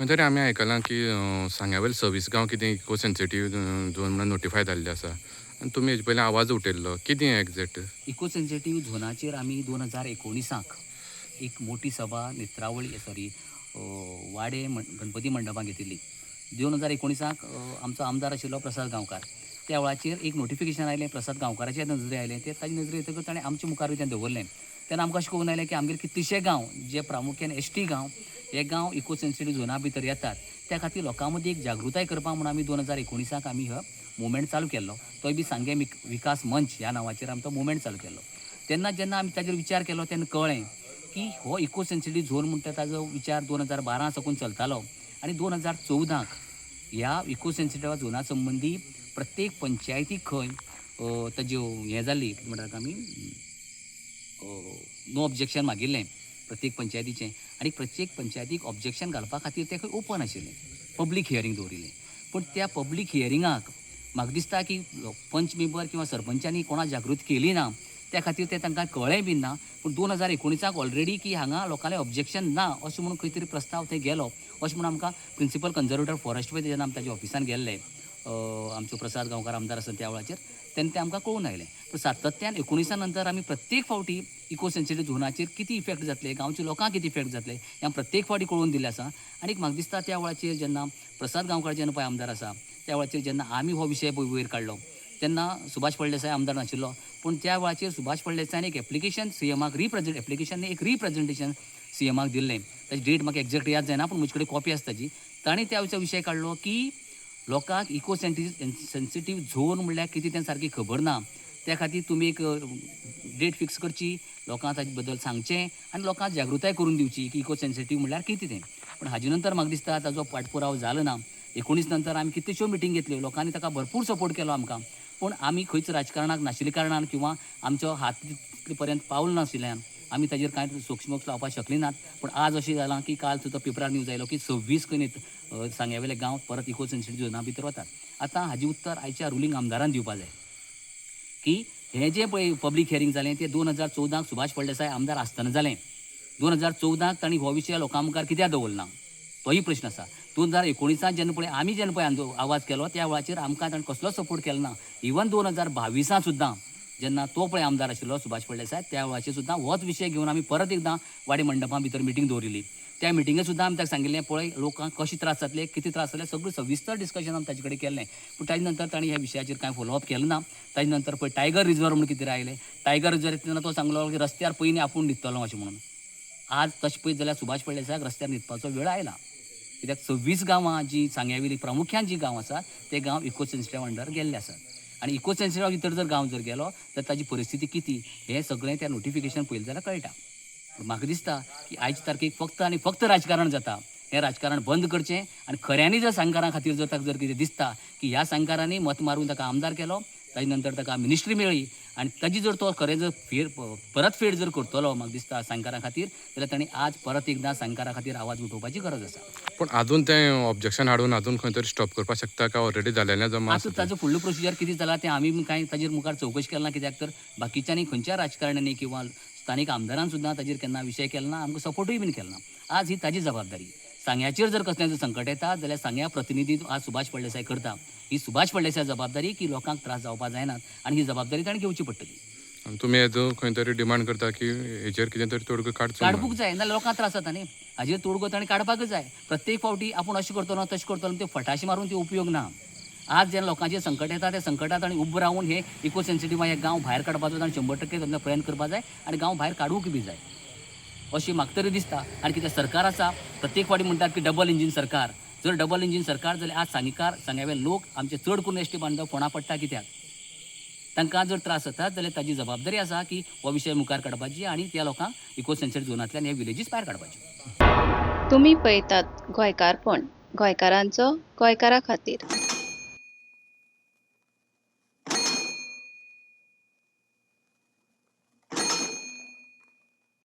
तरी आमी आयकलां की सांग्यावयले 26 गांव कितें इको सेन्सिटीव झोन म्हणून नोटिफाय जाल्ले आसा आनी तुमी हेजे पयलीं आवाज उठयल्लो, कितें एग्जॅक्ट? इको सेन्सिटीव झोनाचेर आमी 2019 एक मोठी सभा नेत्रावळी सॉरी वाडे गणपती मंडपांत घेतिल्ली. 2019 आमचो आमदार आशिल्लो प्रसाद गांवकार. त्या वेळाचेर एक नोटिफिकेशन आयलें, प्रसाद गांवकाराच्या नजरे आयलें, तें ताजे नजरे येतकच ताणें आमच्या मुखारूय तें दवरलें. तेन्ना आमकां अशें कळून आयलें की आमगेर कितलेशे गांव जे प्रामुख्यान एस टी गांव, हे गांव इको सेन्सिटीव झोना भितर येतात. त्या खातीर लोकां मदीं एक जागृताय करपाक म्हणून आमी 2019 आमी हो मुवमेंट चालू केल्लो. तोय बी सांगें विकास मंच ह्या नांवाचेर आमी तो मुवमेंट चालू केल्लो. तेन्ना जेन्ना आमी ताजेर विचार केलो तेन्ना कळ्ळें की हो इको सेन्सिटीव झोन म्हणटा ताजो विचार 2012 साकून चलतालो आनी 2014 ह्या इको सेन्सिटीव झोना संबंदी प्रत्येक पंचायतीक खंय ताज्यो हें जाल्ली, कितें म्हणटा आमी, नो ऑब्जेक्शन मागिल्लें प्रत्येक पंचायतीचें. आनी प्रत्येक पंचायतीक ऑब्जेक्शन घालपा खातीर तें खंय ओपन आशिल्लें, पब्लीक हियरींग दवरिल्लें. पूण त्या पब्लीक हियरिंगाक म्हाका दिसता की पंच मेंबर किंवा सरपंचांनी कोणा जागृत केली ना, त्या खातीर तें तांकां कळ्ळें बीन ना. पूण 2019 ऑलरेडी की हांगा लोकांलें ऑब्जेक्शन ना अशें म्हणून खंय तरी प्रस्ताव थंय गेलो अशें म्हणून आमकां प्रिंसिपल कन्जर्वेटर फॉरेस्ट पळय जेन्ना आमी ताज्या ऑफिसान गेल्ले, आमचो प्रसाद गांवकार आमदार आसा त्या वेळाचेर, तेन्ना तें आमकां कळून आयलें. पूण सातत्यान 19 नंतर आमी प्रत्येक फावटी इको सेन्सिटीव झोनाचेर कितें इफेक्ट जातले, गांवच्या लोकांक कितें इफेक्ट जातले हें प्रत्येक फावटी कळोवन दिल्लें आसा. आनी म्हाका दिसता त्या वेळाचेर जेन्ना प्रसाद गांवकार जेन्ना पळय आमदार आसा त्या वेळाचेर जेन्ना आमी हो विशय पळय वयर काडलो तेन्ना सुभाष फळदेसाय आमदार नाशिल्लो. पूण त्या वेळाचेर सुभाष फळदेसायान एक एप्लिकेशन सीएमाक रिप्रेजेंट एप्लिकेशन एक रिप्रेजेंटेशन सीएमाक दिल्लें. ताची डेट म्हाका एग्जॅक्ट याद जायना, पूण म्हजे कडेन कॉपी आसा ताजी. ताणें त्या विशय काडलो की लोकांक इको सेन्सिटीव झोन म्हणल्यार कितें तें सारकी खबर ना, त्या खातीर तुमी एक डेट फिक्स करची, लोकांक ताजे बद्दल सांगचें आनी लोकांक जागृताय करून दिवची की इको सेन्सिटीव म्हणल्यार कितें तें. पूण हाजे नंतर म्हाका दिसता ताजो पाठपुराव जालो ना. 19 नंतर आमी कितल्योश्यो मिटींग घेतल्यो, लोकांनी ताका भरपूर सपोर्ट केलो आमकां. पूण आमी खंयच राजकारणाक नाशिल्ल्या कारणान किंवा आमचो हात तितले पर्यंत पावल नाशिल्ल्यान आमी ताजेर कांय सोक्षमोक्ष लावपाक शकली नात. पूण आज अशें जालां की काल सुद्दां पेपरार न्यूज आयलो की 26 खंय सांग्यावेले गांव परत इको सेन्सिटीव झोना भितर वतात. आतां हाजी उत्तर आयच्या रुलींग आमदारान दिवपा जाय की हें जें पळय पब्लीक हियरींग जालें तें 2014 सुभाष फळदेसाय आमदार आसतना जालें. 2014 तांणी हो विशय लोकां मुखार कित्याक दवरलो ना, तोय प्रश्न आसा. 2019 जेन्ना पळय आमी जेन्ना पळय आवाज केलो त्या वेळाचेर आमकां ताणें कसलोच सपोर्ट केलो ना. इवन 2022 सुद्दां जेन्ना तो पळय आमदार आशिल्लो सुभाष फळदेसाय त्या वेळाचेर सुद्दां होच विशय घेवन आमी परत एकदां वाडी मंडपा भितर मिटींग दवरिल्ली. त्या मिटिंगे सुद्दां आमी ताका सांगिल्लें पळय लोकांक कशें त्रास जातले, कितें त्रास जातले, सगळें सविस्तर डिस्कशन आमी ताजे कडेन केल्लें. पूण ताजे नंतर ताणें ह्या विशयाचेर कांय फॉलोअप केलें ना. ताजे नंतर पळय टायगर रिजर्व म्हणून कितें आयलें, टायगर रिजर्व तेन्ना तो सांगलो की रस्त्यार पयलीं आपूण न्हिदतलो अशें म्हणून. आज तशें पळयत जाल्यार सुभाष फळदेसायाक रस्त्यार न्हिदपाचो वेळ आयला, कित्याक 26 गांवां जी सांग्यावेली प्रामुख्यान जी गांव आसात ते गांव इको सेन्सिटीव अंडर गेल्ले आसात. आनी इको सेन्सिटिव्ह भितर जर गांव जर गेलो तर ताजी परिस्थिती कितें हें सगळें त्या नोटिफिकेशन पळयलें जाल्यार कळटा. पूण म्हाका दिसता की आयचे तारखेक फक्त आनी फक्त राजकारण जाता, हें राजकारण बंद करचें आनी खऱ्यांनी जर सांगकारां खातीर जर ताका जर कितें दिसता की ह्या सांगकारांनी मत मारून ताका आमदार केलो, ताजे नंतर ताका मिनिस्ट्री मेळ्ळी आनी ताजी जर तो खरें जर फेर परतफेड जर करतलो म्हाका दिसता सांगकारां खातीर जाल्यार ताणें आज परत एकदां सांगकारां खातीर आवाज उठोवपाची गरज आसा. पूण आजून तें ऑब्जेक्शन हाडून आजून खंय तरी स्टॉप करपाक शकता काय ऑलरेडी जालेलें जमा? आतां ताजो फुडलो प्रोसिजर कितें जाला तें आमी कांय ताजेर मुखार चवकशी केला ना, कित्याक तर बाकीच्यांनी खंयच्या राजकारण्यांनी किंवा स्थानीक आमदारान सुद्दां ताजेर केन्ना विशय केलो ना, आमकां सपोर्टूय बीन केलो ना. आज ही ताजी जबाबदारी. सांग्याचेर जर कसलें जर संकट येता जाल्यार सांग्या प्रतिनिधी आज सुभाष फळदेसाय करता, ही सुभाष फळदेसाय जबाबदारी की लोकांक त्रास जावपा जायनात आनी ही जबाबदारी ताणें घेवची पडटली. आनी तुमी हेजो खंय तरी डिमांड करता की हेजेर कितें तरी तोडगो काडचो? काडपूंक जाय, नाल्यार लोकांक त्रास जाता न्ही. हाजेर तोडगो ताणें काडपाकच जाय. प्रत्येक फावटी आपूण अशें करतलो तशें करतलो ते फटाशी मारून ते उपयोग ना. आज जेन्ना लोकांचेर संकट येता त्या संकटात ताणें उबो रावन हे इको सेन्सिटीव हे गांव भायर काडपाचो ताणें 100% तांकां प्रयत्न करपाक जाय आनी गांव भायर काडूंक बी जाय अशें म्हाका तरी दिसता. आनी कितें सरकार आसा प्रत्येक फावटी म्हणटात की डबल इंजीन सरकार, जर डबल इंजीन सरकार जाल्यार आज सांगेकार सांग्यावेले लोक आमचे चड करून एस टी बांधव फोंडा पडटा कित्याक? तांकां जर त्रास जातात जाल्यार ताजी जबाबदारी आसा की हो विशय मुखार काडपाची आनी त्या लोकांक इको सेन्सिटीव झोनांतल्यान हे विलेजीस भायर काडपाच्यो. तुमी पळयतात गोंयकारपण, गोंयकारांचो गोंयकारा खातीर.